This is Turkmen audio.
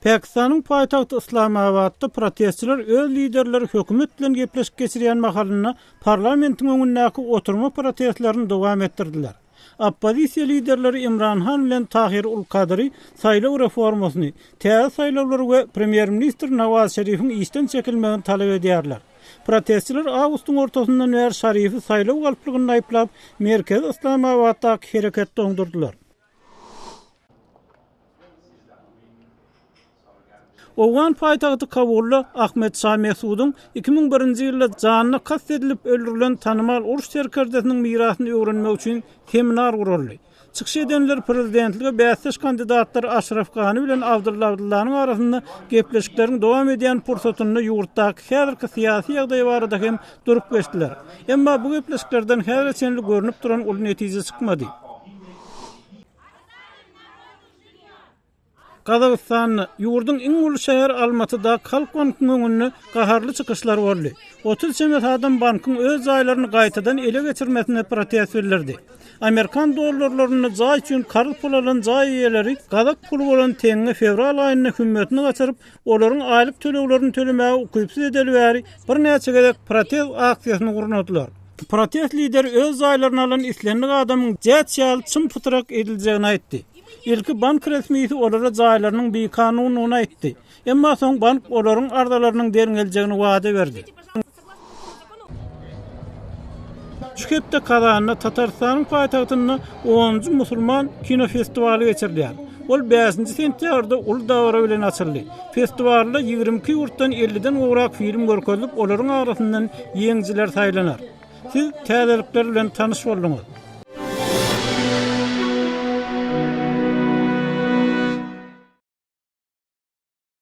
Pakistanyň paýtagty Yslamabatda protestçiler öz liderleri hökümet bilen gepleşik geçirýän mahalynda parlamentiň öňündäki oturma protestlerini dowam etdirdiler. Oppozisiýa liderleri Imran Han bilen Tahir ul Kadri saýlaw reformasyny, täze saýlawlary we premýer-ministr Nawaz Şerifiň işden çekilmegini talap edýärler. Protestçiler awgustyň ortasyndan bäri Şarifi saýlaw galplygynda aýyplap, merkezi Yslamabatdaky hereketi doňdurdylar. Owgan paýtagty Kabulda Ahmet Şa Mesudyň 2001-nji ýylda janyna kast edilip öldürilen tanymal uruş serkerdesiniň mirasyny öwrenmek üçin seminar guraldy. Çykyş edenler prezidentlige bäsdeş kandidatlar Aşraf Gani bilen Abdylla Abdyllanyň arasynda gepleşikleriň dowam edýän pursatynda ýurtdaky häzirki syýasy ýagdaý barada hem durup geçdiler. Emma bu gepleşiklerden häzire çenli görnüp duran uly netije çykmady. Gazagystanda, ýurduň iň uly şäheri Almatydaky Halk bankyň öňünde gaharly çykyşlar boldy. 30 çemesi adam bankyň öz jaýlaryny gaýtadan ele geçirmesine protest bildirdi. Amerikan dollarlarynda jaý üçin karz pul alan jaý eýeleri gazak puly bolan teňňe fewral aýynda hümmetini gaçyryp, olaryň aýlyk töleglerini tölemäge ukypsyz edeli bäri birnäçe gezek protest aksiýasyny gurnadylar. Protest lideri öz jaýlaryny alan islendik adamyň jäç ýaly çym-pytrak ediljegini aýtdy. Ilki bank resmisi olara jaýlarynyň bikanundygyny aýtdy. Emma soň bank olaryň arzalarynyň derňeljegini wada berdi. Şu hepde Kazanda, Tatarystanyň paýtagtynda onunjy musulman kinofestiwaly geçirilýär. Ol bäşinji sentýabrda uly dabara bilen açyldy. Festiwalda 22 ýurtdan elliden gowrak film görkezilip, olaryň arasyndan ýeňijiler saýlanar. Siz täzelikler bilen tanyş bolduňyz.